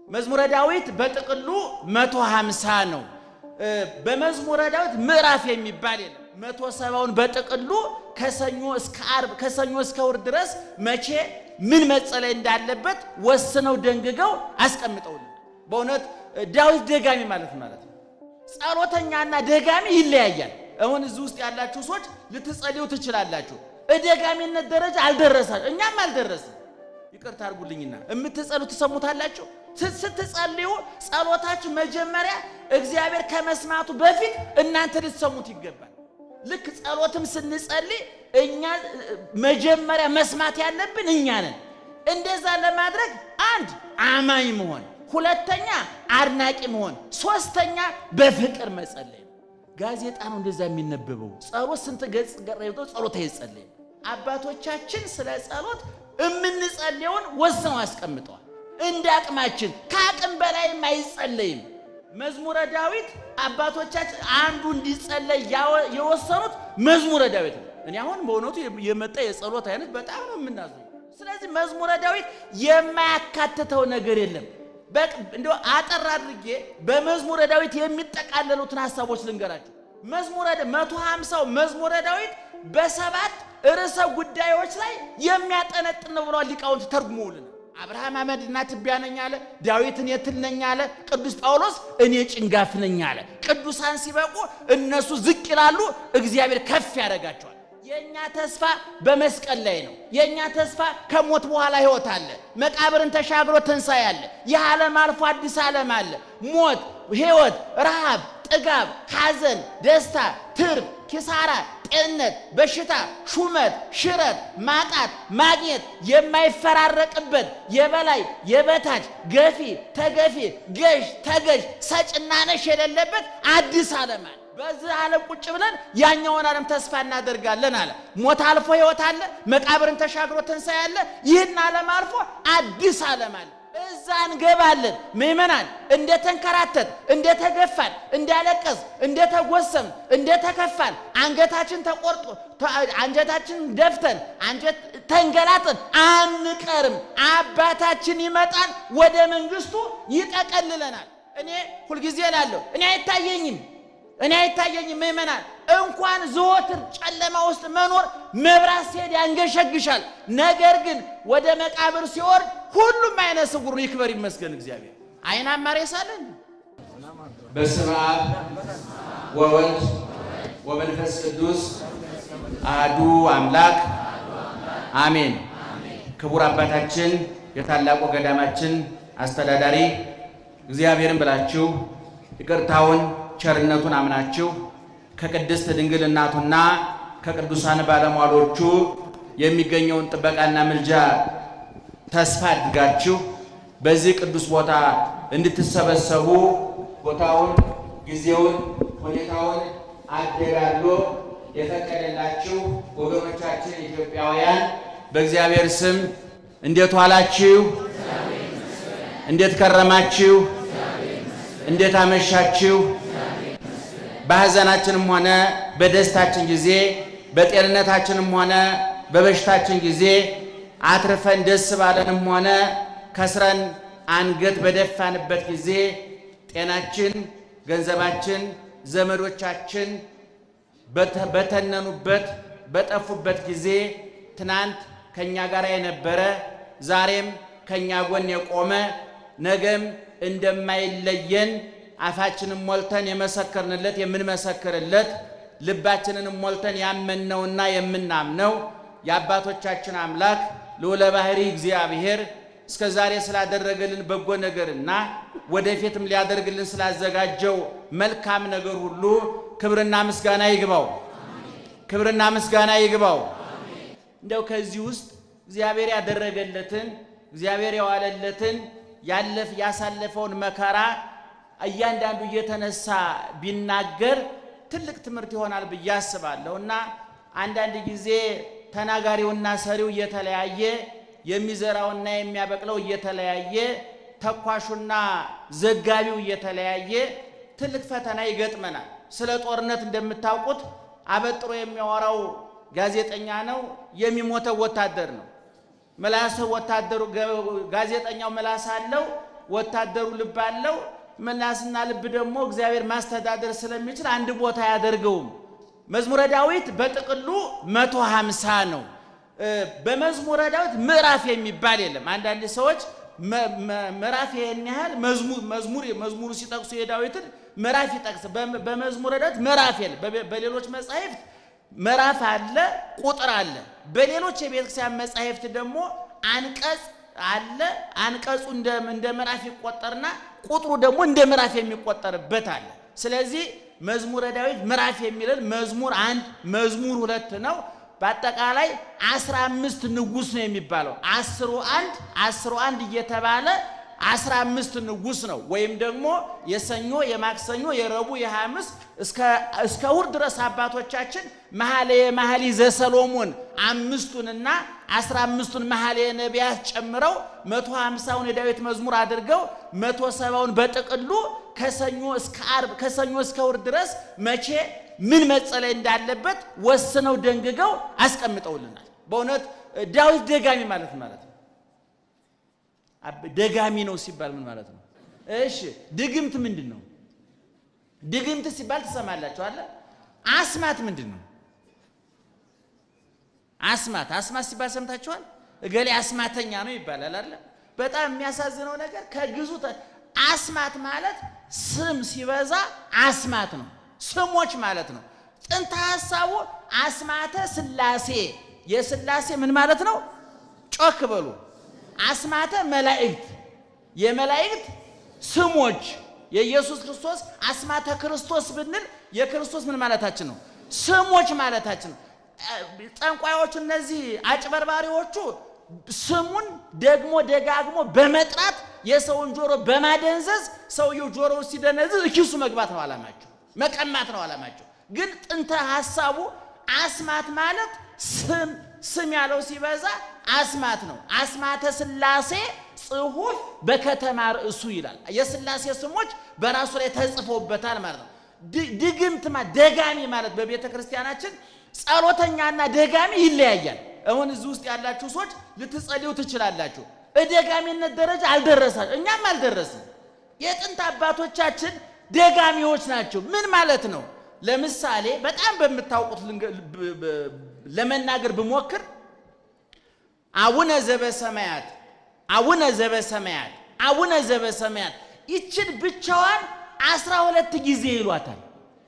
መዝሙረ ዳዊት በጥቅሉ 150 ነው። በመዝሙረ ዳዊት ምዕራፍ የሚባል የለም። 170ውን በጥቅሉ ከሰኞ እስከ ዓርብ፣ ከሰኞ እስከ እሑድ ድረስ መቼ ምን መጸለይ እንዳለበት ወስነው ደንግገው አስቀምጠውልን። በእውነት ዳዊት ደጋሚ ማለት ማለት ነው። ጸሎተኛና ደጋሚ ይለያያል። አሁን እዚህ ውስጥ ያላችሁ ሰዎች ልትጸልዩ ትችላላችሁ። እደጋሚነት ደረጃ አልደረሳችሁ፣ እኛም አልደረስም። ይቅርታ አድርጉልኝና የምትጸሉ ትሰሙታላችሁ። ስትጸልዩ ጸሎታችሁ መጀመሪያ እግዚአብሔር ከመስማቱ በፊት እናንተ ልትሰሙት ይገባል። ልክ ጸሎትም ስንጸልይ እኛ መጀመሪያ መስማት ያለብን እኛ ነን። እንደዛ ለማድረግ አንድ አማኝ መሆን፣ ሁለተኛ አድናቂ መሆን፣ ሶስተኛ በፍቅር መጸለይ። ጋዜጣ ነው እንደዛ የሚነበበው። ጸሎት ስንት ገጽ ገረይቶ ጸሎት አይጸለይም። አባቶቻችን ስለ ጸሎት እምንጸልየውን ወስነው አስቀምጠዋል። እንደ አቅማችን፣ ከአቅም በላይም አይጸለይም። መዝሙረ ዳዊት አባቶቻችን አንዱ እንዲጸለይ የወሰኑት መዝሙረ ዳዊት ነው። እኔ አሁን በእውነቱ የመጣ የጸሎት አይነት በጣም ነው የምናዝነው። ስለዚህ መዝሙረ ዳዊት የማያካትተው ነገር የለም። እንደው አጠር አድርጌ በመዝሙረ ዳዊት የሚጠቃለሉትን ሀሳቦች ልንገራችሁ። መዝሙረ 150ው መዝሙረ ዳዊት በሰባት ርዕሰ ጉዳዮች ላይ የሚያጠነጥን ነው ብለዋል ሊቃውንት ተርጉመውልን። አብርሃም አመድና ትቢያ ነኝ አለ። ዳዊት እኔ ትል ነኝ አለ። ቅዱስ ጳውሎስ እኔ ጭንጋፍ ነኝ አለ። ቅዱሳን ሲበቁ እነሱ ዝቅ ይላሉ፣ እግዚአብሔር ከፍ ያደርጋቸዋል። የኛ ተስፋ በመስቀል ላይ ነው። የኛ ተስፋ ከሞት በኋላ ሕይወት አለ። መቃብርን ተሻግሮ ትንሣኤ አለ። ይህ ዓለም አልፎ አዲስ ዓለም አለ። ሞት፣ ሕይወት፣ ረሃብ፣ ጥጋብ፣ ሐዘን፣ ደስታ፣ ትርፍ፣ ኪሳራ፣ ጤንነት፣ በሽታ፣ ሹመት፣ ሽረት፣ ማጣት፣ ማግኘት የማይፈራረቅበት የበላይ የበታች፣ ገፊ ተገፊ፣ ገዥ ተገዥ፣ ሰጭና ነሽ የሌለበት አዲስ ዓለም አለ። በዚህ ዓለም ቁጭ ብለን ያኛውን ዓለም ተስፋ እናደርጋለን አለ። ሞት አልፎ ሕይወት አለ። መቃብርን ተሻግሮ ትንሣኤ አለ። ይህን ዓለም አልፎ አዲስ ዓለም አለ። እዛ እንገባለን። ምእመናን እንደተንከራተት፣ እንደተገፋን፣ እንዳለቀስ፣ እንደተጎሰም፣ እንደተከፋን፣ አንገታችን ተቆርጦ አንጀታችን ደፍተን አንጀት ተንገላጥን አንቀርም። አባታችን ይመጣል፣ ወደ መንግስቱ ይጠቀልለናል። እኔ ሁልጊዜ እላለሁ፣ እኔ አይታየኝም እኔ አይታየኝም። ምእመናን እንኳን ዘወትር ጨለማ ውስጥ መኖር መብራት ሲሄድ ያንገሸግሻል። ነገር ግን ወደ መቃብር ሲወርድ ሁሉም አይነ ስውር ነው። ይክበር ይመስገን እግዚአብሔር። አይናማ ሬሳ አለ እንዴ? በስመ አብ ወወልድ ወመንፈስ ቅዱስ አሐዱ አምላክ አሜን። ክቡር አባታችን የታላቁ ገዳማችን አስተዳዳሪ፣ እግዚአብሔርን ብላችሁ ይቅርታውን ቸርነቱን አምናችሁ ከቅድስት ድንግል እናቱና ከቅዱሳን ባለሟሎቹ የሚገኘውን ጥበቃና ምልጃ ተስፋ አድርጋችሁ በዚህ ቅዱስ ቦታ እንድትሰበሰቡ ቦታውን፣ ጊዜውን፣ ሁኔታውን አደላሎ የፈቀደላችሁ ወገኖቻችን ኢትዮጵያውያን በእግዚአብሔር ስም እንዴት ዋላችሁ? እንዴት ከረማችሁ? እንዴት አመሻችሁ? በሐዘናችንም ሆነ በደስታችን ጊዜ፣ በጤንነታችንም ሆነ በበሽታችን ጊዜ፣ አትርፈን ደስ ባለንም ሆነ ከስረን አንገት በደፋንበት ጊዜ ጤናችን፣ ገንዘባችን፣ ዘመዶቻችን በተነኑበት በጠፉበት ጊዜ ትናንት ከኛ ጋር የነበረ፣ ዛሬም ከኛ ጎን የቆመ፣ ነገም እንደማይለየን አፋችንን ሞልተን የመሰከርንለት የምንመሰክርለት፣ ልባችንንም ሞልተን ያመንነውና የምናምነው የአባቶቻችን አምላክ ልዑለ ባሕርይ እግዚአብሔር እስከ ዛሬ ስላደረገልን በጎ ነገርና ወደፊትም ሊያደርግልን ስላዘጋጀው መልካም ነገር ሁሉ ክብርና ምስጋና ይግባው። ክብርና ምስጋና ይግባው። እንደው ከዚህ ውስጥ እግዚአብሔር ያደረገለትን፣ እግዚአብሔር የዋለለትን፣ ያሳለፈውን መከራ እያንዳንዱ እየተነሳ ቢናገር ትልቅ ትምህርት ይሆናል ብዬ አስባለሁ። እና አንዳንድ ጊዜ ተናጋሪውና ሰሪው እየተለያየ፣ የሚዘራውና የሚያበቅለው እየተለያየ፣ ተኳሹና ዘጋቢው እየተለያየ ትልቅ ፈተና ይገጥመናል። ስለ ጦርነት እንደምታውቁት አበጥሮ የሚያወራው ጋዜጠኛ ነው፣ የሚሞተው ወታደር ነው። ምላስ ወታደሩ ጋዜጠኛው ምላስ አለው፣ ወታደሩ ልብ አለው። ምላስና ልብ ደግሞ እግዚአብሔር ማስተዳደር ስለሚችል አንድ ቦታ አያደርገውም። መዝሙረ ዳዊት በጥቅሉ 150 ነው። በመዝሙረ ዳዊት ምዕራፍ የሚባል የለም። አንዳንድ ሰዎች ምዕራፍ ይሄን ያህል መዝሙሩ ሲጠቅሱ የዳዊትን ምዕራፍ ይጠቅስ። በመዝሙረ ዳዊት ምዕራፍ የለም። በሌሎች መጻሕፍት ምዕራፍ አለ፣ ቁጥር አለ። በሌሎች የቤተክርስቲያን መጻሕፍት ደግሞ አንቀጽ አለ። አንቀጹ እንደ ምዕራፍ ይቆጠርና ቁጥሩ ደግሞ እንደ ምዕራፍ የሚቆጠርበት አለ። ስለዚህ መዝሙረ ዳዊት ምዕራፍ የሚለን መዝሙር 1 መዝሙር 2 ነው። በአጠቃላይ 15 ንጉስ ነው የሚባለው። 10 1 10 1 እየተባለ 15 ንጉስ ነው። ወይም ደግሞ የሰኞ የማክሰኞ የረቡዕ የሐሙስ እስከ እሑድ ድረስ አባቶቻችን መኃልየ መኃልይ ዘሰሎሞን 5ቱንና 15ቱን መኃልየ ነቢያት ጨምረው 150ውን የዳዊት መዝሙር አድርገው 170ውን በጥቅሉ ከሰኞ እስከ ዓርብ ከሰኞ እስከ እሑድ ድረስ መቼ ምን መጸለይ እንዳለበት ወስነው ደንግገው አስቀምጠውልናል። በእውነት ዳዊት ደጋሚ ማለት ነው። ደጋሚ ነው ሲባል ምን ማለት ነው? እሺ ድግምት ምንድነው? ድግምት ሲባል ትሰማላችሁ አይደል? አስማት ምንድነው? አስማት ሲባል ሰምታችኋል? እገሌ አስማተኛ ነው ይባላል አይደል? በጣም የሚያሳዝነው ነገር ከግዙ አስማት ማለት ስም ሲበዛ አስማት ነው፣ ስሞች ማለት ነው። ጥንተ ሐሳቡ አስማተ ስላሴ፣ የስላሴ ምን ማለት ነው? ጮክ በሉ። አስማተ መላእክት፣ የመላእክት ስሞች። የኢየሱስ ክርስቶስ አስማተ ክርስቶስ ብንል የክርስቶስ ምን ማለታችን ነው? ስሞች ማለታችን ነው። ጠንቋዮቹ እነዚህ አጭበርባሪዎቹ ስሙን ደግሞ ደጋግሞ በመጥራት የሰውን ጆሮ በማደንዘዝ ሰውየው ጆሮው ሲደነዝዝ ኪሱ መግባት ነው ዓላማቸው፣ መቀማት ነው ዓላማቸው። ግን ጥንተ ሐሳቡ አስማት ማለት ስም፣ ስም ያለው ሲበዛ አስማት ነው። አስማተ ስላሴ ጽሑፍ በከተማ ርዕሱ ይላል። የስላሴ ስሞች በራሱ ላይ ተጽፎበታል ማለት ነው። ድግምት ማለት ደጋሚ ማለት በቤተክርስቲያናችን ጸሎተኛና ደጋሚ ይለያያል። አሁን እዚህ ውስጥ ያላችሁ ሰዎች ልትጸልዩ ትችላላችሁ። እደጋሚነት ደረጃ አልደረሳችሁ፣ እኛም አልደረስንም። የጥንት አባቶቻችን ደጋሚዎች ናቸው። ምን ማለት ነው? ለምሳሌ በጣም በምታውቁት ለመናገር ብሞክር አቡነ ዘበሰማያት አቡነ ዘበሰማያት አቡነ ዘበሰማያት ይችን ብቻዋን 12 ጊዜ ይሏታል።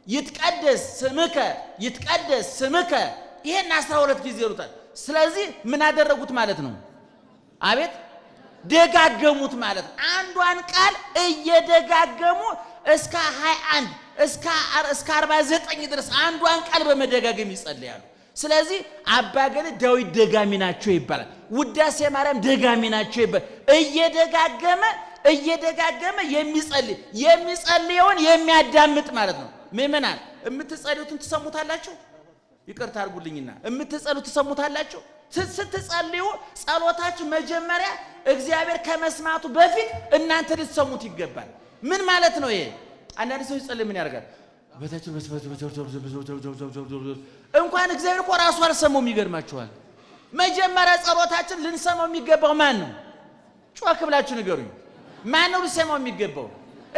ይትቀደስ ስምከ ይትቀደስ ስምከ፣ ይሄን 12 ጊዜ ይሉታል። ስለዚህ ምን አደረጉት ማለት ነው? አቤት ደጋገሙት ማለት ነው። አንዷን ቃል እየደጋገሙ እስከ 21 እስከ 49 ድረስ አንዷን ቃል በመደጋገም ይጸልያሉ። ስለዚህ አባ ገሌ ዳዊት ደጋሚ ናቸው ይባላል። ውዳሴ ማርያም ደጋሚ ናቸው ይባላል። እየደጋገመ እየደጋገመ የሚጸልይ የሚጸልየውን የሚያዳምጥ ማለት ነው። ምእመናን የምትጸልዩትን ትሰሙታላችሁ? ይቅርታ አድርጉልኝና የምትጸልዩት ትሰሙታላችሁ? ስትጸልዩ ጸሎታችሁ መጀመሪያ እግዚአብሔር ከመስማቱ በፊት እናንተ ልትሰሙት ይገባል። ምን ማለት ነው ይሄ? አንዳንድ ሰው ሲጸልይ ምን ያደርጋል? እንኳን እግዚአብሔር እኮ ራሱ አልሰማውም። ይገርማችኋል። መጀመሪያ ጸሎታችን ልንሰማው የሚገባው ማን ነው? ጮክ ብላችሁ ንገሩኝ። ማን ነው ሊሰማው የሚገባው?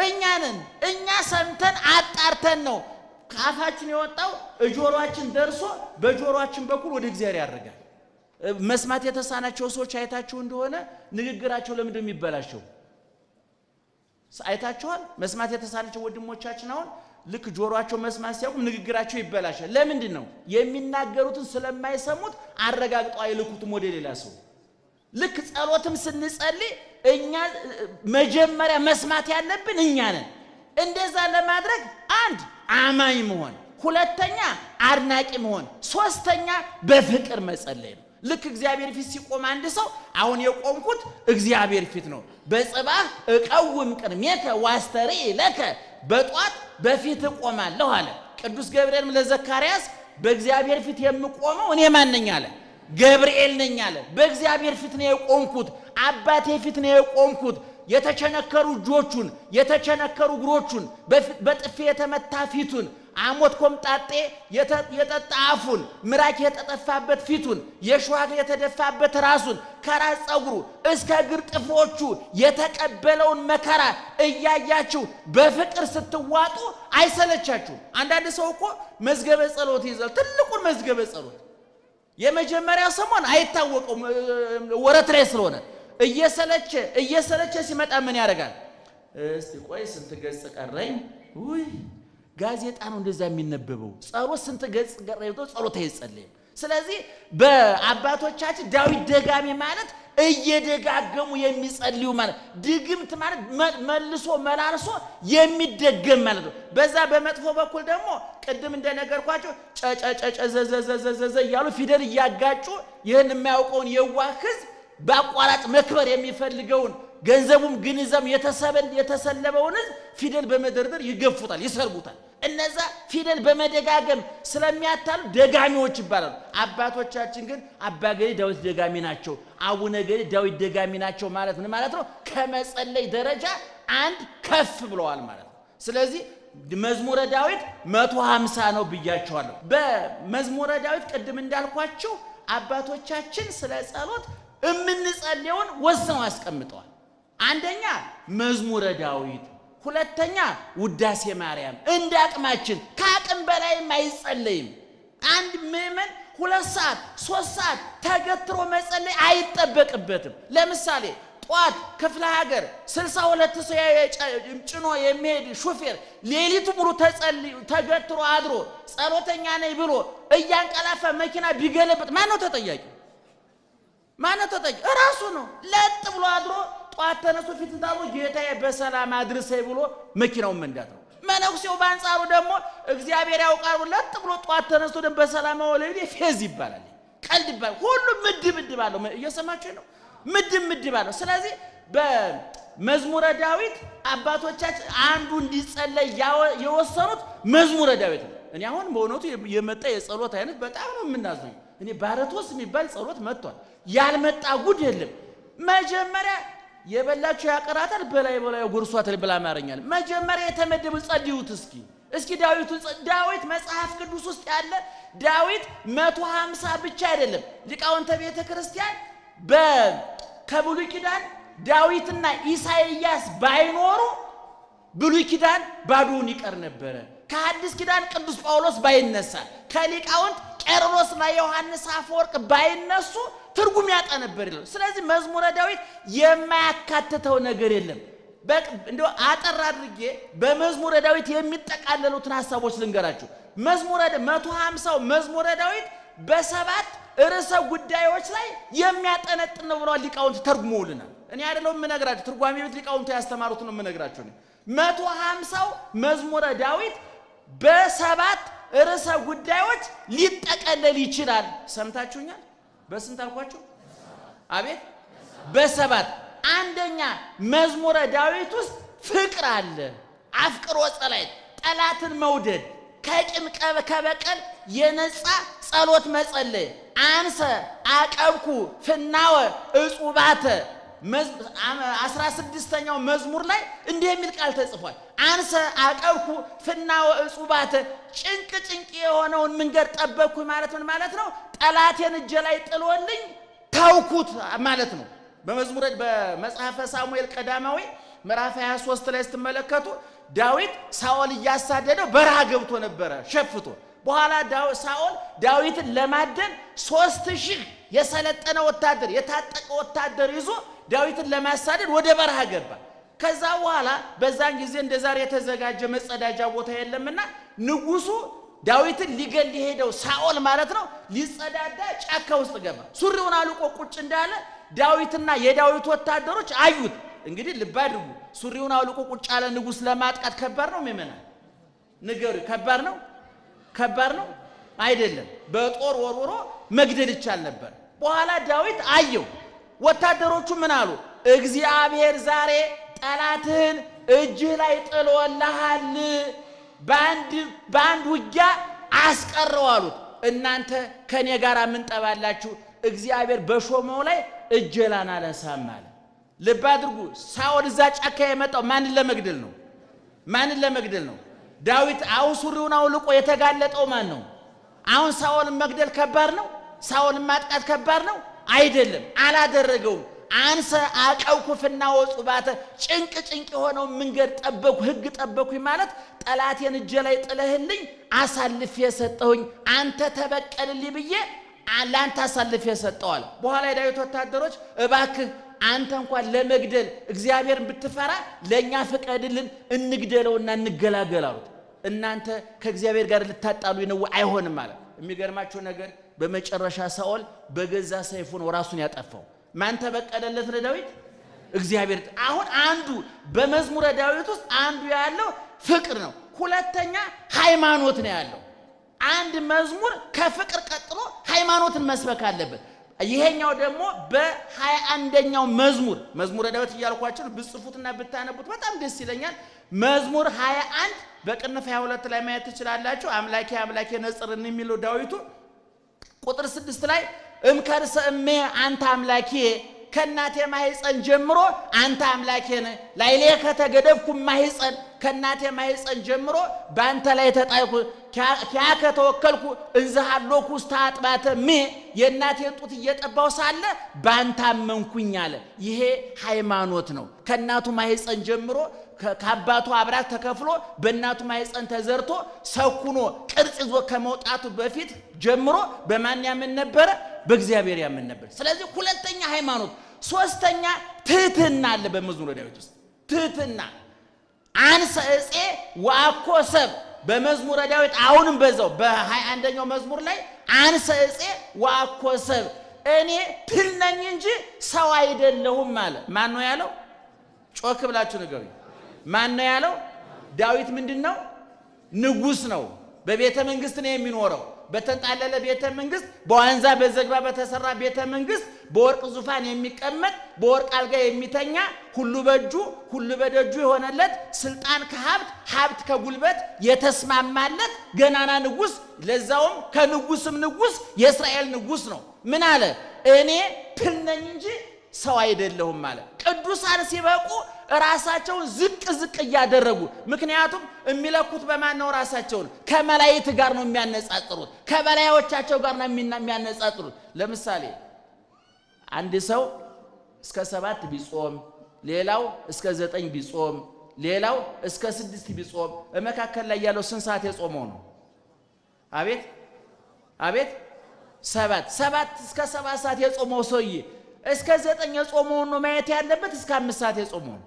እኛ ነን። እኛ ሰምተን አጣርተን ነው ካፋችን የወጣው ጆሮአችን ደርሶ በጆሮአችን በኩል ወደ እግዚአብሔር ያደርጋል። መስማት የተሳናቸው ሰዎች አይታችሁ እንደሆነ ንግግራቸው ለምንድን ነው የሚበላሸው? አይታችኋል? መስማት የተሳናቸው ወንድሞቻችን አሁን ልክ ጆሮአቸው መስማት ሲያቁም ንግግራቸው ይበላሻል። ለምንድን ነው? የሚናገሩትን ስለማይሰሙት አረጋግጠው አይልኩትም ወደ ሌላ ሰው። ልክ ጸሎትም ስንጸልይ እኛ መጀመሪያ መስማት ያለብን እኛ ነን። እንደዛ ለማድረግ አንድ አማኝ መሆን፣ ሁለተኛ አድናቂ መሆን፣ ሶስተኛ በፍቅር መጸለይ ነው። ልክ እግዚአብሔር ፊት ሲቆም አንድ ሰው አሁን የቆምኩት እግዚአብሔር ፊት ነው፣ በጽባህ እቀውም ቅድሜከ ዋስተርኢ ለከ፣ በጧት በፊት እቆማለሁ አለ። ቅዱስ ገብርኤልም ለዘካርያስ በእግዚአብሔር ፊት የምቆመው እኔ ማን ነኝ አለ? ገብርኤል ነኝ አለ። በእግዚአብሔር ፊት ነው የቆምኩት፣ አባቴ ፊት ነው የቆምኩት። የተቸነከሩ እጆቹን፣ የተቸነከሩ እግሮቹን፣ በጥፊ የተመታ ፊቱን አሞት ኮምጣጤ የጠጣ አፉን፣ ምራቅ የተጠፋበት ፊቱን፣ የእሾህ አክሊል የተደፋበት ራሱን፣ ከራስ ፀጉሩ እስከ እግር ጥፍሮቹ የተቀበለውን መከራ እያያችሁ በፍቅር ስትዋጡ አይሰለቻችሁም። አንዳንድ ሰው እኮ መዝገበ ጸሎት ይይዛል። ትልቁን መዝገበ ጸሎት የመጀመሪያ ሰሞን አይታወቀውም፣ ወረት ላይ ስለሆነ እየሰለቸ እየሰለቸ ሲመጣ ምን ያደርጋል? እስቲ ቆይ ስንት ገጽ ቀረኝ? ውይ ጋዜጣ ነው እንደዛ የሚነበበው። ጸሎት ስንት ገጽ ቀረኝ ብሎ ጸሎት አይጸለይም። ስለዚህ በአባቶቻችን ዳዊት ደጋሚ ማለት እየደጋገሙ የሚጸልዩ ማለት፣ ድግምት ማለት መልሶ መላልሶ የሚደገም ማለት ነው። በዛ በመጥፎ በኩል ደግሞ ቅድም እንደነገርኳቸው ጨጨጨጨ ዘዘዘዘዘ እያሉ ፊደል እያጋጩ ይህን የማያውቀውን የዋህ ሕዝብ፣ በአቋራጭ መክበር የሚፈልገውን፣ ገንዘቡም ግንዘም የተሰለበውን ሕዝብ ፊደል በመደርደር ይገፉታል፣ ይሰርቡታል። እነዛ ፊደል በመደጋገም ስለሚያታሉ ደጋሚዎች ይባላሉ። አባቶቻችን ግን አባ ገሌ ዳዊት ደጋሚ ናቸው፣ አቡነ ገሌ ዳዊት ደጋሚ ናቸው ማለት ምን ማለት ነው? ከመጸለይ ደረጃ አንድ ከፍ ብለዋል ማለት ነው። ስለዚህ መዝሙረ ዳዊት 150 ነው ብያቸዋለሁ። በመዝሙረ ዳዊት ቅድም እንዳልኳቸው አባቶቻችን ስለ ጸሎት የምንጸልየውን ወስነው አስቀምጠዋል። አንደኛ መዝሙረ ዳዊት፣ ሁለተኛ ውዳሴ ማርያም። እንደ አቅማችን፣ ከአቅም በላይም አይጸለይም። አንድ ምዕመን 2 ሰዓት 3 ሰዓት ተገትሮ መጸለይ አይጠበቅበትም። ለምሳሌ ጧት ክፍለ ሀገር 62 ሰው ጭኖ የሚሄድ ሹፌር ሌሊቱ ሙሉ ተገትሮ አድሮ ጸሎተኛ ነኝ ብሎ እያንቀላፋ መኪና ቢገለብጥ ማን ነው ተጠያቂ? ማን ነው ተጠያቂ? እራሱ ነው። ለጥ ብሎ አድሮ ጧት ተነስቶ ፊትን ታጥቦ ጌታዬ በሰላም አድርሰኝ ብሎ መኪናውን መንዳት ነው። መነኩሴው በአንጻሩ ደግሞ እግዚአብሔር ያውቃል፣ ለጥ ብሎ ጧት ተነስቶ ደግሞ በሰላም አውለኝ ፌዝ ይባላል፣ ቀልድ ይባላል። ሁሉም ምድብ ምድብ አለው። እየሰማችሁ ነው? ምድብ ምድብ አለው። ስለዚህ በመዝሙረ ዳዊት አባቶቻችን አንዱ እንዲጸለይ የወሰኑት መዝሙረ ዳዊት ነው። እኔ አሁን በእውነቱ የመጣ የጸሎት አይነት በጣም ነው የምናዝነው። እኔ ባረቶስ የሚባል ጸሎት መጥቷል። ያልመጣ ጉድ የለም። መጀመሪያ የበላችሁ ያቀራታል፣ በላይ በላይ ጎርሷታል ብላ አማርኛል። መጀመሪያ የተመደቡ ጸልዩት እስኪ እስኪ ዳዊቱ ዳዊት መጽሐፍ ቅዱስ ውስጥ ያለ ዳዊት 150 ብቻ አይደለም። ሊቃውንተ ቤተ ክርስቲያን ከብሉይ ኪዳን ዳዊትና ኢሳይያስ ባይኖሩ ብሉይ ኪዳን ባዶውን ይቀር ነበረ። ከሐዲስ ኪዳን ቅዱስ ጳውሎስ ባይነሳ፣ ከሊቃውንት ቄርሎስና ዮሐንስ አፈወርቅ ባይነሱ ትርጉም ያጣ ነበር ይላል። ስለዚህ መዝሙረ ዳዊት የማያካትተው ነገር የለም። እንደው አጠር አድርጌ በመዝሙረ ዳዊት የሚጠቃለሉትን ሀሳቦች ልንገራችሁ። መዝሙረ 150ው መዝሙረ ዳዊት በሰባት ርዕሰ ጉዳዮች ላይ የሚያጠነጥን ነው ብለዋል ሊቃውንት ተርጉመውልናል። እኔ አይደለሁም የምነግራችሁ፣ ትርጓሜ ቤት ሊቃውንቱ ያስተማሩት ነው የምነግራችሁ። 150ው መዝሙረ ዳዊት በሰባት ርዕሰ ጉዳዮች ሊጠቀለል ይችላል። ሰምታችሁኛል? በስንት አልኳችሁ? አቤት፣ በሰባት። አንደኛ መዝሙረ ዳዊት ውስጥ ፍቅር አለ። አፍቅሮ ጸላእት፣ ጠላትን መውደድ፣ ከቂም ከበቀል የነጻ ጸሎት መጸለይ። አንሰ አቀብኩ ፍናወ እጹባተ፣ 16ኛው መዝሙር ላይ እንዲህ የሚል ቃል ተጽፏል። አንሰ አቀብኩ ፍናወ እጹባተ፣ ጭንቅ ጭንቅ የሆነውን መንገድ ጠበቅኩ ማለት ምን ማለት ነው? ጠላቴን እጄ ላይ ጥሎልኝ ታውኩት ማለት ነው። በመዝሙረ በመጽሐፈ ሳሙኤል ቀዳማዊ ምዕራፍ 23 ላይ ስትመለከቱ ዳዊት ሳኦል እያሳደደው በረሃ ገብቶ ነበረ ሸፍቶ። በኋላ ሳኦል ዳዊትን ለማደን 3000 የሰለጠነ ወታደር፣ የታጠቀ ወታደር ይዞ ዳዊትን ለማሳደድ ወደ በረሃ ገባ። ከዛ በኋላ በዛን ጊዜ እንደ ዛሬ የተዘጋጀ መጸዳጃ ቦታ የለምና ንጉሱ ዳዊትን ሊገል የሄደው ሳኦል ማለት ነው፣ ሊጸዳዳ ጫካ ውስጥ ገባ። ሱሪውን አልቆ ቁጭ እንዳለ ዳዊትና የዳዊት ወታደሮች አዩት። እንግዲህ ልብ አድርጉ። ሱሪውን አውልቆ ቁጭ ያለ ንጉስ ለማጥቃት ከባድ ነው። ምእመናን ንገሩ፣ ከባድ ነው? ከባድ ነው አይደለም። በጦር ወርውሮ መግደል ይቻል ነበር። በኋላ ዳዊት አየው። ወታደሮቹ ምን አሉ? እግዚአብሔር ዛሬ ጠላትህን እጅህ ላይ ጥሎልሃል፣ በአንድ ውጊያ አስቀረው አሉት። እናንተ ከኔ ጋር ምን ጠባላችሁ? እግዚአብሔር በሾመው ላይ እጄን አላነሳም አለ። ልብ አድርጉ። ሳኦል እዛ ጫካ የመጣው ማንን ለመግደል ነው? ማንን ለመግደል ነው? ዳዊት አሁን ሱሪውን አውልቆ የተጋለጠው ማን ነው? አሁን ሳኦልን መግደል ከባድ ነው? ሳኦልን ማጥቃት ከባድ ነው? አይደለም። አላደረገውም። አንሰ አቀውኩፍና ወጹባተ ጭንቅ ጭንቅ የሆነው መንገድ ጠበኩ፣ ሕግ ጠበኩኝ ማለት ጠላቴን እጄ ላይ ጥለህልኝ አሳልፌ የሰጠሁኝ አንተ ተበቀልልኝ ብዬ ለአንተ አሳልፌ የሰጠዋል። በኋላ የዳዊት ወታደሮች እባክህ አንተ እንኳን ለመግደል እግዚአብሔርን ብትፈራ ለእኛ ፍቀድልን፣ እንግደለውና እንገላገል አሉት። እናንተ ከእግዚአብሔር ጋር ልታጣሉ ነው፣ አይሆንም አለ። የሚገርማችሁ ነገር በመጨረሻ ሳኦል በገዛ ሰይፉ ነው ራሱን ያጠፋው። ማን ተበቀለለት ለዳዊት? እግዚአብሔር። አሁን አንዱ በመዝሙረ ዳዊት ውስጥ አንዱ ያለው ፍቅር ነው። ሁለተኛ ሃይማኖት ነው ያለው። አንድ መዝሙር ከፍቅር ቀጥሎ ሃይማኖትን መስበክ አለበት። ይሄኛው ደግሞ በ21ኛው መዝሙር መዝሙረ ዳዊት እያልኳቸው ብጽፉትና ብታነቡት በጣም ደስ ይለኛል። መዝሙር 21 በቅንፍ 22 ላይ ማየት ትችላላችሁ። አምላኬ አምላኬ ነጽርን የሚለው ዳዊቱ ቁጥር 6 ላይ እምከርሰ እሜ አንተ አምላኬ ከእናቴ ማህፀን ጀምሮ አንተ አምላኬ ነህ። ላዕሌከ ተገደብኩ ማህፀን ከእናቴ ማህፀን ጀምሮ በአንተ ላይ ተጣልኩ። ኪያከ ተወከልኩ እንዘ ሀሎኩ ውስተ አጥባተ እሜ የእናቴን ጡት እየጠባው ሳለ በአንተ አመንኩኝ አለ። ይሄ ሃይማኖት ነው። ከእናቱ ማህፀን ጀምሮ ከአባቱ አብራክ ተከፍሎ በእናቱ ማህፀን ተዘርቶ ሰኩኖ ቅርጽ ይዞ ከመውጣቱ በፊት ጀምሮ በማን ያምን ነበረ? በእግዚአብሔር ያምን ነበር። ስለዚህ ሁለተኛ ሃይማኖት፣ ሶስተኛ ትህትና አለ በመዝሙረ ዳዊት ውስጥ ትህትና። አንሰ ዕፄ ወአኮ ሰብ በመዝሙረ ዳዊት አሁንም በዛው በ21ኛው መዝሙር ላይ አንሰ ዕፄ ወአኮ ሰብ እኔ ትል ነኝ እንጂ ሰው አይደለሁም አለ። ማን ነው ያለው? ጮክ ብላችሁ ንገሩኝ። ማን ነው ያለው? ዳዊት ምንድን ነው? ንጉሥ ነው። በቤተ መንግስት ነው የሚኖረው። በተንጣለለ ቤተ መንግስት፣ በዋንዛ በዘግባ በተሰራ ቤተ መንግስት፣ በወርቅ ዙፋን የሚቀመጥ በወርቅ አልጋ የሚተኛ ሁሉ በእጁ ሁሉ በደጁ የሆነለት ስልጣን ከሀብት ሀብት ከጉልበት የተስማማለት ገናና ንጉሥ፣ ለዛውም ከንጉስም ንጉሥ የእስራኤል ንጉሥ ነው። ምን አለ? እኔ ትል ነኝ እንጂ ሰው አይደለሁም አለ። ቅዱሳን ሲበቁ ራሳቸውን ዝቅ ዝቅ እያደረጉ፣ ምክንያቱም የሚለኩት በማን ነው? ራሳቸውን ከመላእክት ጋር ነው የሚያነጻጽሩት፣ ከበላዮቻቸው ጋር ነው የሚያነጻጽሩት። ለምሳሌ አንድ ሰው እስከ 7 ቢጾም፣ ሌላው እስከ 9 ቢጾም፣ ሌላው እስከ 6 ቢጾም፣ በመካከል ላይ ያለው ስንት ሰዓት የጾመው ነው? አቤት አቤት፣ 7 እስከ 7 ሰዓት የጾመው ሰውዬ እስከ 9 የጾመውን ነው ማየት ያለበት? እስከ 5 ሰዓት የጾመውን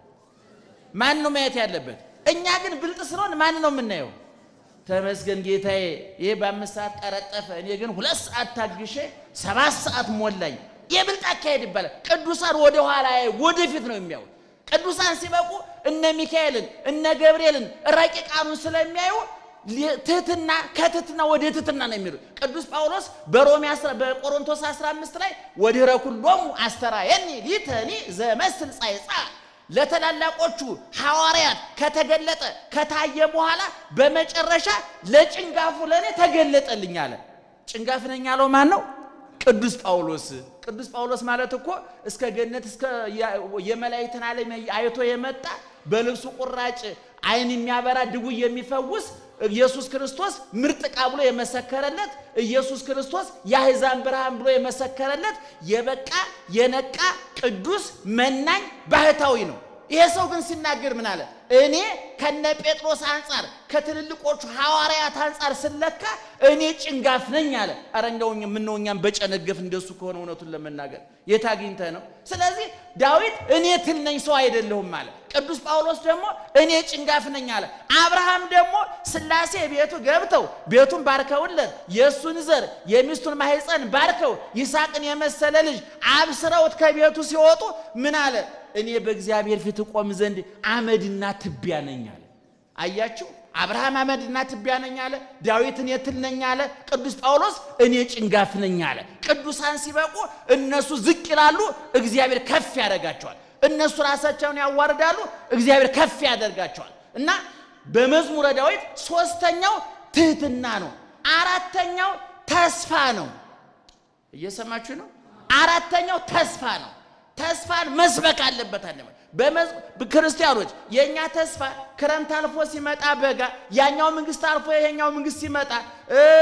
ማን ነው ማየት ያለበት? እኛ ግን ብልጥ ስለሆን ማን ነው የምናየው? ተመስገን ጌታዬ፣ ይሄ በ5 ሰዓት ቀረጠፈ፣ እኔ ግን 2 ሰዓት ታግሼ 7 ሰዓት ሞላኝ። የብልጥ አካሄድ ይባላል። ቅዱሳን ወደ ኋላ ወደፊት ነው የሚያዩት። ቅዱሳን ሲበቁ እነ ሚካኤልን እነ ገብርኤልን ረቂቃኑን ስለሚያዩ ትህትና ከትህትና ወደ ትህትና ነው የሚሉት። ቅዱስ ጳውሎስ በሮሜ በቆሮንቶስ 15 ላይ ወድኅረ ኩሎሙ አስተርአየኒ ሊተኒ ዘመስል ጻዕጻ ለታላላቆቹ ሐዋርያት ከተገለጠ ከታየ በኋላ በመጨረሻ ለጭንጋፉ ለኔ ተገለጠልኝ አለ። ጭንጋፍ ነኝ ያለው ማን ነው? ቅዱስ ጳውሎስ። ቅዱስ ጳውሎስ ማለት እኮ እስከ ገነት እስከ የመላእክትን ዓለም አይቶ የመጣ በልብሱ ቁራጭ ዓይን የሚያበራ ድውይ የሚፈውስ ኢየሱስ ክርስቶስ ምርጥ ዕቃ ብሎ የመሰከረለት ኢየሱስ ክርስቶስ የአሕዛብ ብርሃን ብሎ የመሰከረለት የበቃ የነቃ ቅዱስ መናኝ ባህታዊ ነው። ይሄ ሰው ግን ሲናገር ምን አለ? እኔ ከነ ጴጥሮስ አንጻር ከትልልቆቹ ሐዋርያት አንጻር ስለካ እኔ ጭንጋፍ ነኝ አለ። ኧረ እንደው ምነው እኛም በጨነገፍ እንደሱ ከሆነ እውነቱን ለመናገር የት አግኝተህ ነው? ስለዚህ ዳዊት እኔ ትል ነኝ ሰው አይደለሁም አለ። ቅዱስ ጳውሎስ ደግሞ እኔ ጭንጋፍ ነኝ አለ። አብርሃም ደግሞ ሥላሴ ቤቱ ገብተው ቤቱን ባርከውለት የእሱን ዘር የሚስቱን ማህፀን ባርከው ይስሐቅን የመሰለ ልጅ አብስረውት ከቤቱ ሲወጡ ምን አለ? እኔ በእግዚአብሔር ፊት እቆም ዘንድ አመድና ትቢያ ነኝ አለ። አያችሁ፣ አብርሃም አመድና ትቢያ ነኝ አለ። ዳዊት እኔ ትል ነኝ አለ። ቅዱስ ጳውሎስ እኔ ጭንጋፍ ነኝ አለ። ቅዱሳን ሲበቁ እነሱ ዝቅ ይላሉ፣ እግዚአብሔር ከፍ ያደርጋቸዋል። እነሱ ራሳቸውን ያዋርዳሉ፣ እግዚአብሔር ከፍ ያደርጋቸዋል። እና በመዝሙረ ዳዊት ሶስተኛው ትህትና ነው። አራተኛው ተስፋ ነው። እየሰማችሁ ነው? አራተኛው ተስፋ ነው። ተስፋን መስበክ አለበት አለ። ክርስቲያኖች የኛ ተስፋ ክረምት አልፎ ሲመጣ በጋ፣ ያኛው መንግስት አልፎ ይሄኛው መንግስት ሲመጣ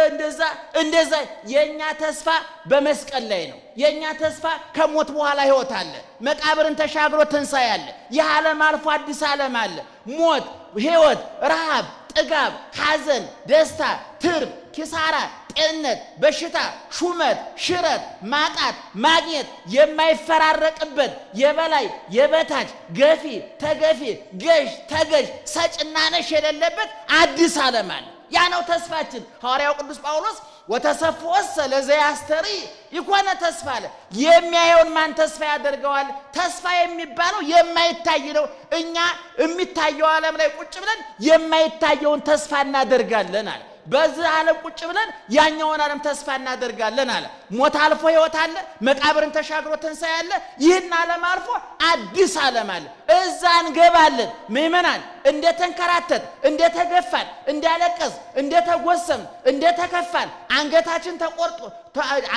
እንደዛ እንደዛ፣ የኛ ተስፋ በመስቀል ላይ ነው። የኛ ተስፋ ከሞት በኋላ ህይወት አለ። መቃብርን ተሻግሮ ትንሣኤ አለ። ይህ ዓለም አልፎ አዲስ ዓለም አለ። ሞት፣ ህይወት፣ ረሃብ፣ ጥጋብ፣ ሐዘን፣ ደስታ፣ ትርፍ፣ ኪሳራ፣ ጤንነት፣ በሽታ፣ ሹመት፣ ሽረት፣ ማጣት፣ ማግኘት የማይፈራረቅበት የበላይ የበታች፣ ገፊ ተገፊ፣ ገዥ ተገዥ፣ ሰጭና ነሽ የሌለበት አዲስ ዓለም አለ። ያ ነው ተስፋችን። ሐዋርያው ቅዱስ ጳውሎስ ወተሰፍወሰ ለዘያስተርኢ ይኮነ ተስፋ አለ። የሚያየውን ማን ተስፋ ያደርገዋል? ተስፋ የሚባለው የማይታይ ነው። እኛ የሚታየው ዓለም ላይ ቁጭ ብለን የማይታየውን ተስፋ እናደርጋለን አለ። በዚህ ዓለም ቁጭ ብለን ያኛውን ዓለም ተስፋ እናደርጋለን አለ። ሞት አልፎ ሕይወት አለ። መቃብርን ተሻግሮ ትንሣኤ አለ። ይህን ዓለም አልፎ አዲስ ዓለም አለ። እዛ እንገባለን። ምእመናን እንደተንከራተት፣ እንደተገፋን፣ እንዳለቀስ፣ እንደተጎሰም፣ እንደተከፋን፣ አንገታችን ተቆርጦ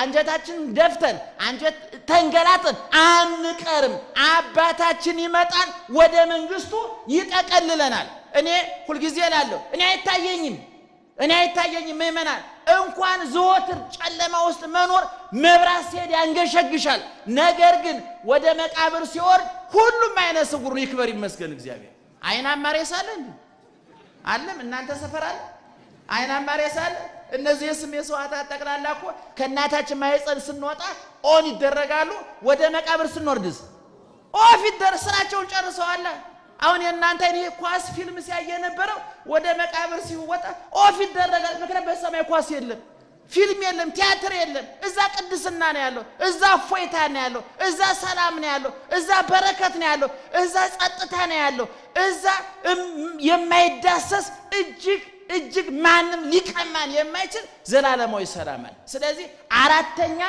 አንጀታችን ደፍተን አንጀት ተንገላጥን አንቀርም። አባታችን ይመጣል፣ ወደ መንግስቱ ይጠቀልለናል። እኔ ሁልጊዜ እላለሁ፣ እኔ አይታየኝም እኔ አይታየኝም። ምእመናን እንኳን ዘወትር ጨለማ ውስጥ መኖር መብራት ሲሄድ ያንገሸግሻል። ነገር ግን ወደ መቃብር ሲወርድ ሁሉም አይነ ስውር ነው። ይክበር ይመስገን እግዚአብሔር። አይናማ ሬሳ አለ እንዴ? አለም እናንተ ሰፈር አለ አይናማ ሬሳ አለ? እነዚህ የስሜ ሰዋዕታት ጠቅላላ እኮ ከእናታችን ማህፀን ስንወጣ on ይደረጋሉ። ወደ መቃብር ስንወርድስ off ይደር ስራቸውን ጨርሰዋል። አሁን የእናንተ ይሄ ኳስ ፊልም ሲያየ የነበረው ወደ መቃብር ሲወጣ off ይደረጋል። ምክንያቱም በሰማይ ኳስ የለም፣ ፊልም የለም፣ ቲያትር የለም። እዛ ቅድስና ነው ያለው፣ እዛ እፎይታ ነው ያለው፣ እዛ ሰላም ነው ያለው፣ እዛ በረከት ነው ያለው፣ እዛ ጸጥታ ነው ያለው፣ እዛ የማይዳሰስ እጅግ እጅግ ማንም ሊቀማን የማይችል ዘላለማዊ ሰላም አለ። ስለዚህ አራተኛ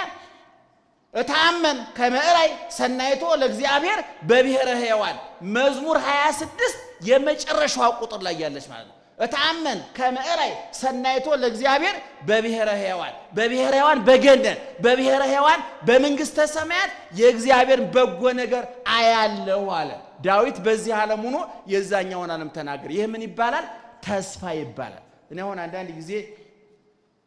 እታመን ከመዕራይ ሰናይቶ ለእግዚአብሔር በብሔረ ሕያዋን መዝሙር 26 የመጨረሻዋ ቁጥር ላይ ያለች ማለት ነው። እታመን ከመዕራይ ሰናይቶ ለእግዚአብሔር በብሔረ ሕያዋን፣ በብሔረ ሕያዋን በገነት፣ በብሔረ ሕያዋን በመንግሥተ ሰማያት የእግዚአብሔር በጎ ነገር አያለው አለ ዳዊት። በዚህ ዓለም ሆኖ የዛኛውን ዓለም ተናገረ። ይህ ምን ይባላል? ተስፋ ይባላል። እኔ አሁን አንዳንድ ጊዜ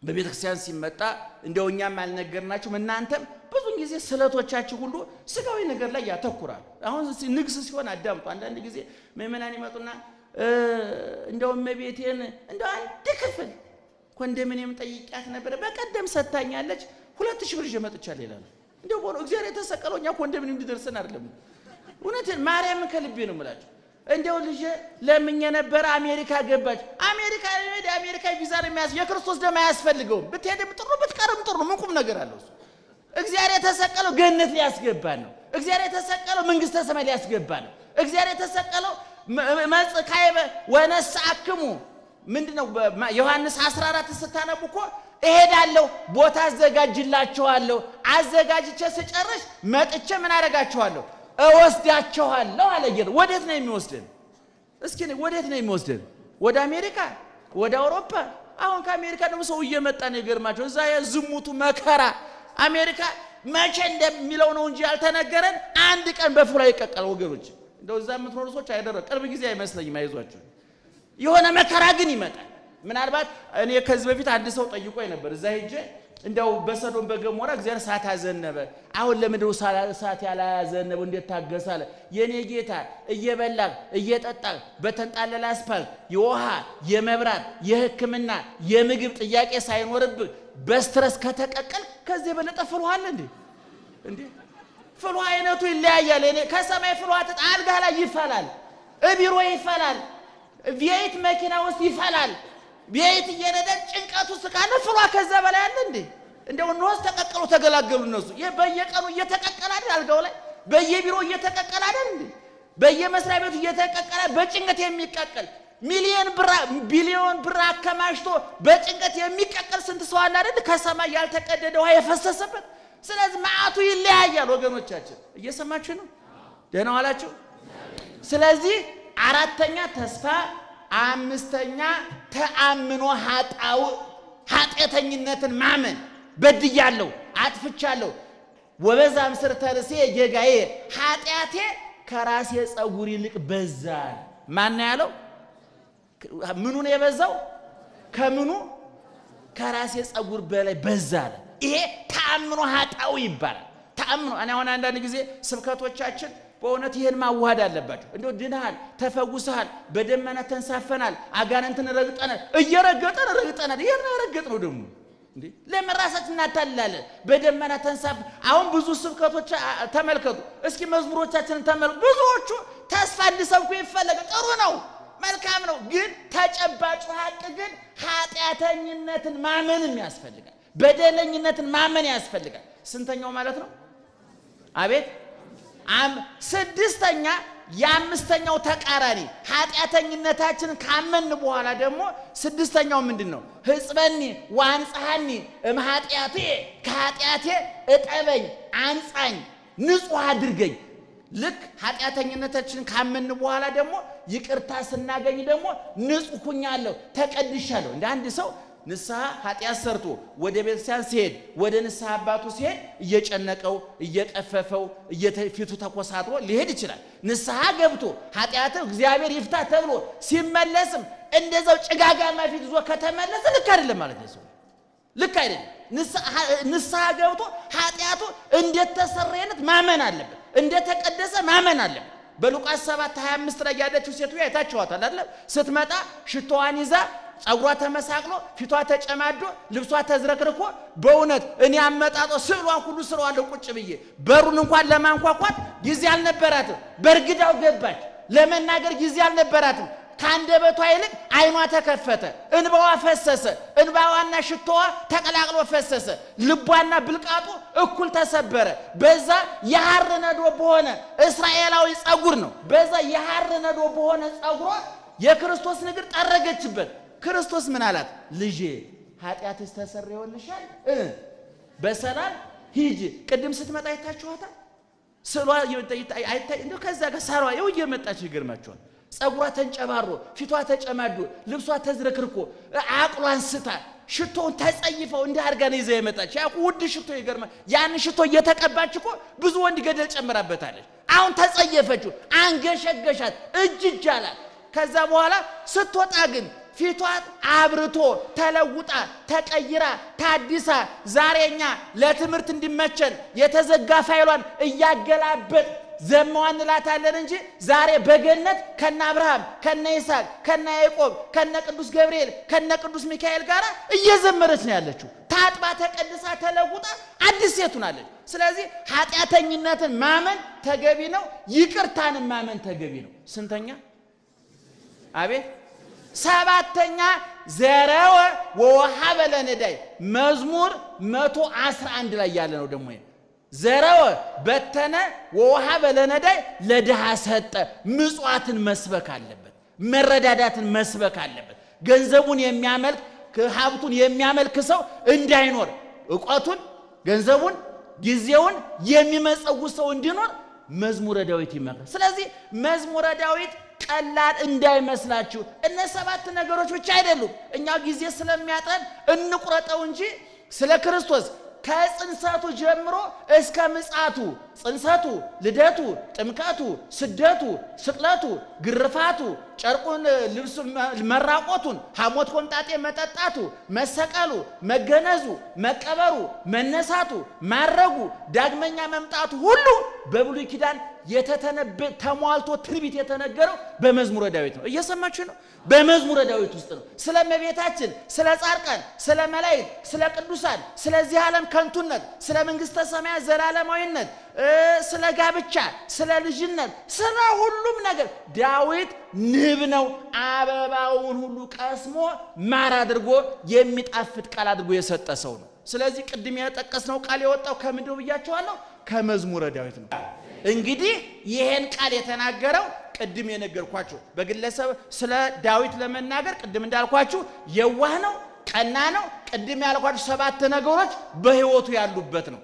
በቤተ ክርስቲያን ሲመጣ እንደው እኛም አልነገርናችሁም እናንተም ብዙን ጊዜ ስለቶቻችሁ ሁሉ ስጋዊ ነገር ላይ ያተኩራል። አሁን ንግስ ሲሆን አዳምጡ። አንዳንድ ጊዜ ምእመናን ይመጡና እንደው እመቤቴን እንደው አንድ ክፍል ኮንዶሚኒየም ጠይቂያት ነበረ በቀደም ሰታኛለች 2000 ብር ይዤ መጥቻለሁ ይላሉ። እንደው በሆነ እግዚአብሔር የተሰቀለው እኛ ኮንዶሚኒየም እንዲደርሰን አይደለም። እውነቴን ማርያምን ከልቤ ነው የምላችሁ። እንደው ልጄ ለምኜ ነበረ አሜሪካ ገባች። አሜሪካ ለመሄድ አሜሪካ ቪዛ ነው የሚያስ የክርስቶስ ደም አያስፈልገውም። ብትሄድም ጥሩ ብትቀርም ጥሩ ምን ቁም ነገር አለው እሱ? እግዚአብሔር የተሰቀለው ገነት ሊያስገባን ነው። እግዚአብሔር የተሰቀለው መንግስተ ሰማይ ሊያስገባን ነው። እግዚአብሔር የተሰቀለው መጽካይበ ወነሳክሙ ምንድነው? ዮሐንስ 14 ስታነቡ እኮ እሄዳለሁ ቦታ አዘጋጅላችኋለሁ፣ አዘጋጅቼ ስጨርስ መጥቼ ምን አደርጋችኋለሁ? እወስዳችኋለሁ አለ ጌታ። ወዴት ነው የሚወስደን? እስኪ ወዴት ነው የሚወስደን? ወደ አሜሪካ? ወደ አውሮፓ? አሁን ከአሜሪካ ደግሞ ሰው እየመጣ ነው። ይገርማቸው እዛ የዝሙቱ መከራ አሜሪካ መቼ እንደሚለው ነው እንጂ ያልተነገረን። አንድ ቀን በፍላ ይቀቀል ወገኖች። እንደው እዛ የምትኖሩ ሰዎች አይደረ ቅርብ ጊዜ አይመስለኝም። አይዟችሁ የሆነ መከራ ግን ይመጣል። ምናልባት እኔ ከዚህ በፊት አንድ ሰው ጠይቆኝ ነበር። እዛ ሄጄ እንደው በሰዶም በገሞራ እግዚአብሔር እሳት አዘነበ። አሁን ለምንድነው እሳት ያላዘነበው? እንዴት ታገሰ አለ። የኔ ጌታ እየበላህ እየጠጣህ በተንጣለለ አስፓልት የውሃ የመብራት የሕክምና የምግብ ጥያቄ ሳይኖርብህ በ stress ከተቀቀል ከዚህ የበለጠ ፍልውሃ አለ እንዴ? እንዴ ፍልውሃ አይነቱ ይለያያል። እኔ ከሰማይ ፍልውሃ አልጋ ላይ ይፈላል፣ እቢሮ ይፈላል፣ V8 መኪና ውስጥ ይፈላል። V8 እየነዳ ጭንቀቱ ውስጥ ካለ ፍልውሃ ከዛ በላይ አለ እንዴ? እንደው እነሆስ ተቀቅሎ ተገላገሉ እነሱ። ይሄ በየቀኑ እየተቀቀለ አይደል? አልጋው ላይ በየቢሮ እየተቀቀለ አይደል እንዴ? በየመስሪያ ቤቱ እየተቀቀለ በጭንቀት የሚቀቀል ሚሊዮን ብር ቢሊዮን ብር አከማችቶ በጭንቀት የሚቀቀል ስንት ሰው አለ አይደል? ከሰማይ ያልተቀደደ ውሃ የፈሰሰበት። ስለዚህ መዓቱ ይለያያል ወገኖቻችን። እየሰማችሁ ነው? ደህና ዋላችሁ? ስለዚህ አራተኛ ተስፋ፣ አምስተኛ ተአምኖ ኃጣው ኃጢአተኝነትን ማመን። በድያለሁ፣ አጥፍቻለሁ፣ ወበዛ እምስርተ ርእስየ ጌጋዬ፣ ኃጢአቴ ከራሴ ጸጉር ይልቅ በዛ። ማን ነው ያለው? ምኑ ነው የበዛው? ከምኑ? ከራሴ ጸጉር በላይ በዛ አለ። ይሄ ተአምኖ ኃጣዊ ይባላል። ተአምኖ እኔ አሁን አንዳንድ ጊዜ ስብከቶቻችን በእውነት ይሄን ማዋሃድ አለባቸው። እንደው ድነሃል፣ ተፈውሰሃል፣ በደመና ተንሳፈናል፣ አጋንንትን ረግጠናል፣ እየረገጠን ረግጠናል። ይሄን ረገጥ ነው ደግሞ እንዴ? ለምን ራሳችን እናታልላለን? በደመና ተንሳፍ አሁን ብዙ ስብከቶች ተመልከቱ እስኪ፣ መዝሙሮቻችንን ተመልከቱ። ብዙዎቹ ተስፋ እንዲሰብኩ ይፈለጋል። ጥሩ ነው፣ መልካም ነው። ግን ተጨባጩ ሀቅ ግን ኃጢአተኝነትን ማመንም ያስፈልጋል። በደለኝነትን ማመን ያስፈልጋል። ስንተኛው ማለት ነው? አቤት ስድስተኛ፣ የአምስተኛው ተቃራኒ ኃጢአተኝነታችንን ካመን በኋላ ደግሞ ስድስተኛው ምንድን ነው? ሕጽበኒ ወአንጽሐኒ እምኃጢአቴ፣ ከኃጢአቴ እጠበኝ፣ አንጻኝ፣ ንጹሕ አድርገኝ። ልክ ኃጢአተኝነታችንን ካመን በኋላ ደግሞ ይቅርታ ስናገኝ ደግሞ ንጹሕ ሁኛለሁ፣ ተቀድሻለሁ። እንደ አንድ ሰው ንስሐ ኃጢአት ሰርቶ ወደ ቤተክርስቲያን ሲሄድ፣ ወደ ንስሐ አባቱ ሲሄድ እየጨነቀው፣ እየቀፈፈው፣ ፊቱ ተኮሳትሮ ሊሄድ ይችላል። ንስሐ ገብቶ ኃጢአት እግዚአብሔር ይፍታ ተብሎ ሲመለስም እንደዛው ጭጋጋማ ፊት ይዞ ከተመለሰ ልክ አይደለም ማለት ነው። ልክ አይደለም። ንስሐ ገብቶ ኃጢአቱ እንደተሰረየለት ማመን አለበት፣ እንደተቀደሰ ማመን አለበት። በሉቃስ 7:25 ላይ ያለችው ሴትዮ አይታችኋታል አይደል? ስትመጣ ሽቶዋን ይዛ፣ ጸጉሯ ተመሳቅሎ፣ ፊቷ ተጨማዶ፣ ልብሷ ተዝረክርኮ፣ በእውነት እኔ አመጣጦ ስዕሏን ሁሉ ስለዋለሁ ቁጭ ብዬ፣ በሩን እንኳን ለማንኳኳት ጊዜ አልነበራትም። በእርግዳው ገባች። ለመናገር ጊዜ አልነበራትም። ከአንደበቷ ይልቅ ዓይኗ ተከፈተ፣ እንባዋ ፈሰሰ። እንባዋና ሽቶዋ ተቀላቅሎ ፈሰሰ። ልቧና ብልቃጡ እኩል ተሰበረ። በዛ የሐር ነዶ በሆነ እስራኤላዊ ጸጉር ነው። በዛ የሐር ነዶ በሆነ ጸጉሯ የክርስቶስን እግር ጠረገችበት። ክርስቶስ ምን አላት? ልጄ ኃጢአትሽ ተሰርዮልሻል፣ በሰላም ሂጂ። ቅድም ስትመጣ አይታችኋታል። ስዕሏ አይታይ እንደው ከዛ ጋር ሳሯ ይኸው እየመጣች ይገርማችኋል። ጸጉሯ ተንጨባሮ፣ ፊቷ ተጨማዶ፣ ልብሷ ተዝረክርኮ፣ አቅሏን ስታ፣ ሽቶውን ተጸይፈው እንዲህ አድርጋ ነው ይዛ የመጣች። ያ ውድ ሽቶ ይገርማል። ያን ሽቶ እየተቀባች እኮ ብዙ ወንድ ገደል ጨምራበታለች። አሁን ተጸየፈችው፣ አንገሸገሻት፣ እጅ እጅ አላት። ከዛ በኋላ ስትወጣ ግን ፊቷ አብርቶ ተለውጣ ተቀይራ ታዲሳ፣ ዛሬ እኛ ለትምህርት እንዲመቸን የተዘጋ ፋይሏን እያገላበጥ ዘማዋ እንላታለን እንጂ ዛሬ በገነት ከነ አብርሃም፣ ከነ ይስሐቅ፣ ከነ ያዕቆብ፣ ከነ ቅዱስ ገብርኤል፣ ከነ ቅዱስ ሚካኤል ጋር እየዘመረች ነው ያለችው። ታጥባ ተቀድሳ ተለውጣ አዲስ ሴት ሆናለች። ስለዚህ ኃጢአተኝነትን ማመን ተገቢ ነው። ይቅርታንን ማመን ተገቢ ነው። ስንተኛ? አቤት ሰባተኛ፣ ዘረወ ወወሃበ ለነዳይ፣ መዝሙር 111 ላይ ያለ ነው ደግሞ። ዘረወ በተነ፣ ወወሃበ ለነዳይ ለድሃ ሰጠ። ምጽዋትን መስበክ አለበት። መረዳዳትን መስበክ አለበት። ገንዘቡን የሚያመልክ፣ ሀብቱን የሚያመልክ ሰው እንዳይኖር፣ እውቀቱን፣ ገንዘቡን፣ ጊዜውን የሚመጸውት ሰው እንዲኖር መዝሙረ ዳዊት ይመክራል። ስለዚህ መዝሙረ ዳዊት ቀላል እንዳይመስላችሁ። እነ ሰባት ነገሮች ብቻ አይደሉም። እኛ ጊዜ ስለሚያጥረን እንቁረጠው እንጂ ስለ ክርስቶስ ከጽንሰቱ ጀምሮ እስከ ምጽአቱ፣ ጽንሰቱ፣ ልደቱ፣ ጥምቀቱ፣ ስደቱ፣ ስቅለቱ፣ ግርፋቱ፣ ጨርቁን ልብሱ መራቆቱን፣ ሐሞት ኮምጣጤ መጠጣቱ፣ መሰቀሉ፣ መገነዙ፣ መቀበሩ፣ መነሳቱ፣ ማረጉ፣ ዳግመኛ መምጣቱ ሁሉ በብሉይ ኪዳን የተተነበ ተሟልቶ ትንቢት የተነገረው በመዝሙረ ዳዊት ነው። እየሰማችሁ ነው? በመዝሙረ ዳዊት ውስጥ ነው። ስለ እመቤታችን፣ ስለ ጻድቃን፣ ስለ መላእክት፣ ስለ ቅዱሳን፣ ስለዚህ ዓለም ከንቱነት፣ ስለ መንግሥተ ሰማያት ዘላለማዊነት፣ ስለ ጋብቻ፣ ስለ ልጅነት፣ ስለ ሁሉም ነገር ዳዊት ንብ ነው። አበባውን ሁሉ ቀስሞ ማር አድርጎ የሚጣፍጥ ቃል አድርጎ የሰጠ ሰው ነው። ስለዚህ ቅድም የጠቀስነው ቃል የወጣው ከምንድነው ብያቸዋለሁ? ከመዝሙረ ዳዊት ነው። እንግዲህ ይሄን ቃል የተናገረው ቅድም የነገርኳችሁ በግለሰብ ስለ ዳዊት ለመናገር ቅድም እንዳልኳችሁ የዋህ ነው፣ ቀና ነው። ቅድም ያልኳችሁ ሰባት ነገሮች በሕይወቱ ያሉበት ነው።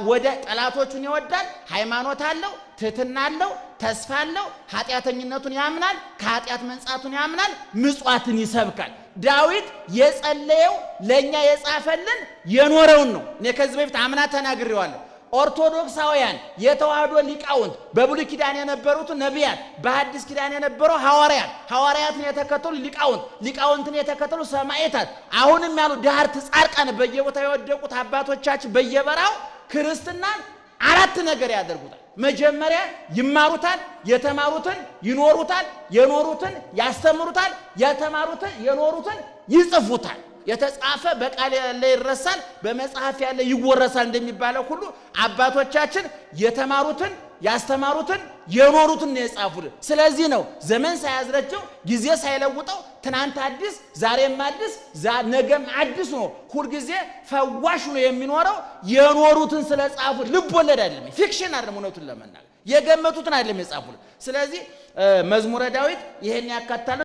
ወደ ጠላቶቹን ይወዳል፣ ሃይማኖት አለው፣ ትህትና አለው፣ ተስፋ አለው፣ ኃጢአተኝነቱን ያምናል፣ ከኃጢአት መንጻቱን ያምናል፣ ምጽዋትን ይሰብካል። ዳዊት የጸለየው ለእኛ የጻፈልን የኖረውን ነው። እኔ ከዚህ በፊት አምና ተናግሬዋለሁ። ኦርቶዶክሳውያን የተዋህዶ ሊቃውንት በብሉይ ኪዳን የነበሩት ነቢያት፣ በሐዲስ ኪዳን የነበሩ ሐዋርያት፣ ሐዋርያትን የተከተሉ ሊቃውንት፣ ሊቃውንትን የተከተሉ ሰማዕታት፣ አሁንም ያሉ ዳህርት ጻድቃን በየቦታው የወደቁት አባቶቻችን በየበራው ክርስትናን አራት ነገር ያደርጉታል። መጀመሪያ ይማሩታል፣ የተማሩትን ይኖሩታል፣ የኖሩትን ያስተምሩታል፣ የተማሩትን የኖሩትን ይጽፉታል። የተጻፈ በቃል ያለ ይረሳል፣ በመጽሐፍ ያለ ይወረሳል እንደሚባለው ሁሉ አባቶቻችን የተማሩትን ያስተማሩትን የኖሩትን ነው የጻፉልን። ስለዚህ ነው ዘመን ሳያዝረጀው ጊዜ ሳይለውጠው ትናንት አዲስ ዛሬም አዲስ ነገም አዲስ ነው። ሁልጊዜ ፈዋሽ ነው የሚኖረው የኖሩትን ስለጻፉ። ልብ ወለድ አይደለም፣ fiction አይደለም፣ እውነቱን ለመናገር የገመቱትን አይደለም የጻፉልን። ስለዚህ መዝሙረ ዳዊት ይሄን ያካትታል።